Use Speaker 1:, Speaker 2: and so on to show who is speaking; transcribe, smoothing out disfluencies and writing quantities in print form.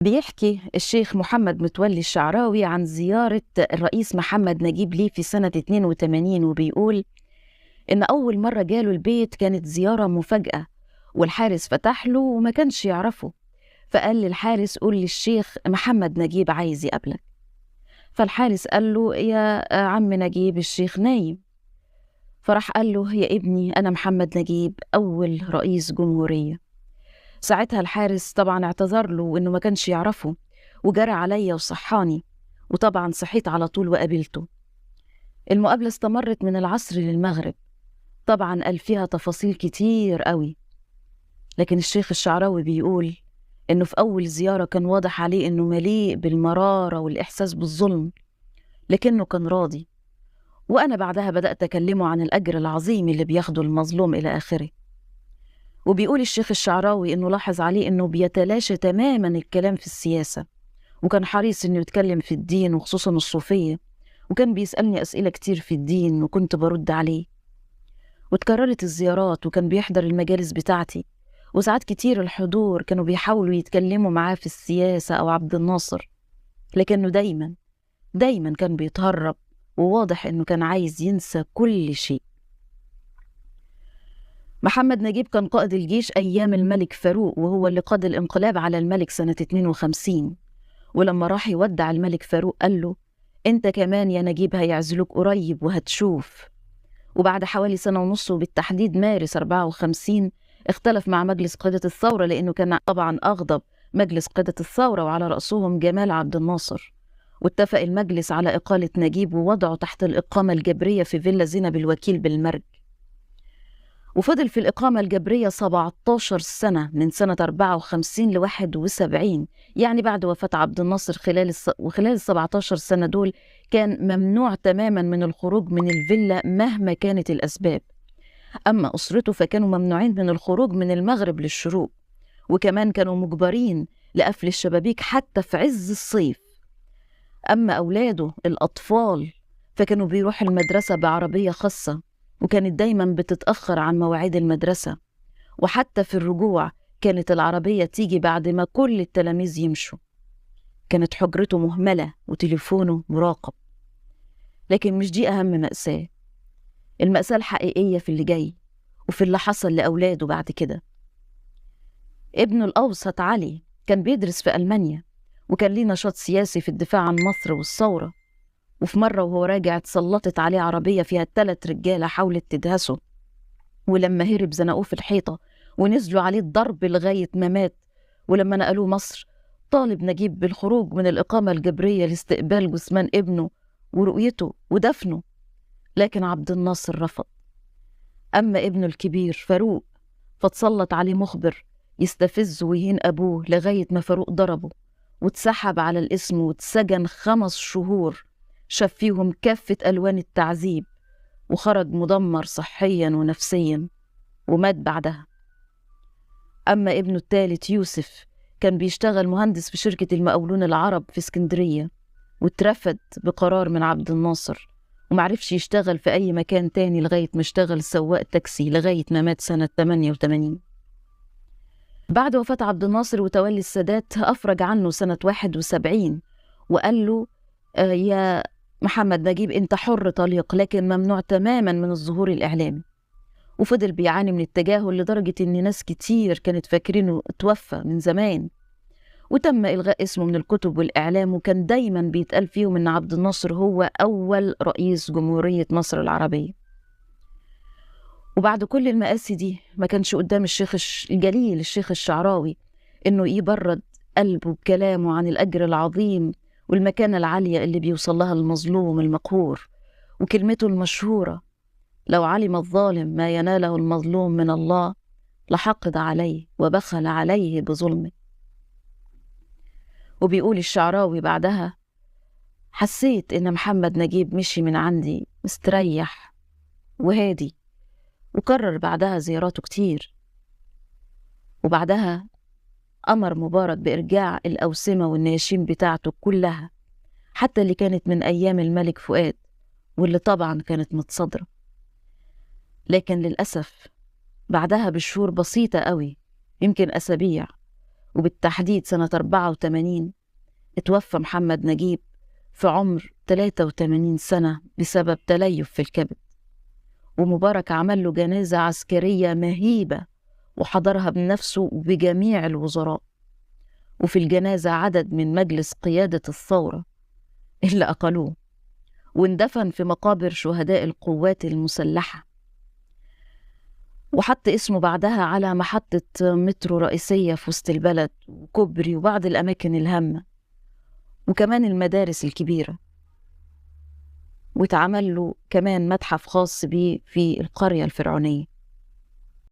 Speaker 1: بيحكي الشيخ محمد متولي الشعراوي عن زيارة الرئيس محمد نجيب ليه في سنة 82، وبيقول إن أول مرة جاله البيت كانت زيارة مفاجأة، والحارس فتح له وما كانش يعرفه، فقال للحارس قول للشيخ محمد نجيب عايز يقابلك. فالحارس قال له يا عم نجيب الشيخ نايم. فراح قال له يا ابني أنا محمد نجيب أول رئيس جمهورية. ساعتها الحارس طبعا اعتذر له وإنه ما كانش يعرفه، وجرى عليا وصحاني، وطبعا صحيت على طول وقابلته. المقابلة استمرت من العصر للمغرب، طبعا قال فيها تفاصيل كتير قوي، لكن الشيخ الشعراوي بيقول إنه في أول زيارة كان واضح عليه إنه مليء بالمرارة والإحساس بالظلم، لكنه كان راضي. وأنا بعدها بدأت أكلمه عن الأجر العظيم اللي بياخده المظلوم إلى آخره. وبيقول الشيخ الشعراوي إنه لاحظ عليه إنه بيتلاشى تماما الكلام في السياسة، وكان حريص إنه يتكلم في الدين وخصوصا الصوفية، وكان بيسألني أسئلة كتير في الدين وكنت برد عليه. وتكررت الزيارات وكان بيحضر المجالس بتاعتي، وساعات كتير الحضور كانوا بيحاولوا يتكلموا معاه في السياسة أو عبد الناصر، لكنه دايما دايما كان بيتهرب، وواضح إنه كان عايز ينسى كل شيء. محمد نجيب كان قائد الجيش أيام الملك فاروق، وهو اللي قاد الانقلاب على الملك سنة 52. ولما راح يودع الملك فاروق قال له أنت كمان يا نجيب هيعزلوك قريب وهتشوف. وبعد حوالي سنة ونص وبالتحديد مارس 54 اختلف مع مجلس قادة الثورة، لأنه كان طبعا أغضب مجلس قادة الثورة وعلى رأسهم جمال عبد الناصر. واتفق المجلس على إقالة نجيب ووضعه تحت الإقامة الجبرية في فيلا زينب الوكيل بالمرج. وفضل في الإقامة الجبرية 17 سنة من سنة 54 ل 71، يعني بعد وفاة عبد الناصر. وخلال 17 سنة دول كان ممنوع تماما من الخروج من الفيلا مهما كانت الأسباب. أما أسرته فكانوا ممنوعين من الخروج من المغرب للشروق، وكمان كانوا مجبرين لقفل الشبابيك حتى في عز الصيف. أما أولاده الأطفال فكانوا بيروحوا المدرسة بعربية خاصة، وكانت دايما بتتأخر عن مواعيد المدرسة، وحتى في الرجوع كانت العربية تيجي بعد ما كل التلاميذ يمشوا. كانت حجرته مهملة وتليفونه مراقب. لكن مش دي أهم مأساة، المأساة الحقيقية في اللي جاي وفي اللي حصل لأولاده بعد كده. ابنه الأوسط علي كان بيدرس في ألمانيا، وكان ليه نشاط سياسي في الدفاع عن مصر والثورة. وفي مرة وهو راجع اتسلطت عليه عربية فيها 3 رجالة حاولت تدهسه، ولما هرب زنقوه في الحيطة ونزلوا عليه الضرب لغاية ما مات. ولما نقلوه مصر طالب نجيب بالخروج من الإقامة الجبرية لاستقبال جثمان ابنه ورؤيته ودفنه، لكن عبد الناصر رفض. أما ابنه الكبير فاروق فاتسلط عليه مخبر يستفز ويهين أبوه لغاية ما فاروق ضربه واتسحب على الاسم واتسجن 5 شهور شاف فيهم كافة ألوان التعذيب، وخرج مدمر صحيا ونفسيا ومات بعدها. أما ابنه الثالث يوسف كان بيشتغل مهندس في شركة المقاولون العرب في اسكندرية، واترفد بقرار من عبد الناصر ومعرفش يشتغل في أي مكان تاني لغاية ما اشتغل سواق تاكسي لغاية ما مات سنة 88. بعد وفاة عبد الناصر وتولي السادات أفرج عنه سنة 71 وقال له يا محمد نجيب أنت حر طليق، لكن ممنوع تماما من الظهور الإعلامي. وفضل بيعاني من التجاهل لدرجة إن ناس كتير كانت فاكرينه اتوفى من زمان، وتم إلغاء اسمه من الكتب والإعلام، وكان دايما بيتقال فيهم إن عبد الناصر هو أول رئيس جمهورية مصر العربية. وبعد كل المآسي دي ما كانش قدام الشيخ الجليل الشيخ الشعراوي إنه يبرد قلبه بكلامه عن الأجر العظيم والمكانة العالية اللي بيوصل لها المظلوم المقهور، وكلمته المشهورة لو علم الظالم ما يناله المظلوم من الله لحقد عليه وبخل عليه بظلمه. وبيقول الشعراوي بعدها حسيت إن محمد نجيب مشي من عندي مستريح وهادي، وكرر بعدها زياراته كتير. وبعدها أمر مبارك بإرجاع الأوسمة والنياشين بتاعته كلها، حتى اللي كانت من أيام الملك فؤاد واللي طبعا كانت متصدرة. لكن للأسف بعدها بشهور بسيطة قوي، يمكن أسابيع، وبالتحديد سنة 84 اتوفى محمد نجيب في عمر 83 سنة بسبب تليف في الكبد. ومبارك عمل له جنازة عسكرية مهيبة وحضرها بنفسه وبجميع الوزراء، وفي الجنازة عدد من مجلس قيادة الثورة اللي أقلوه، واندفن في مقابر شهداء القوات المسلحة. وحط اسمه بعدها على محطة مترو رئيسية في وسط البلد وكوبري وبعض الأماكن الهامة، وكمان المدارس الكبيرة. واتعمل له كمان متحف خاص بيه في القرية الفرعونية.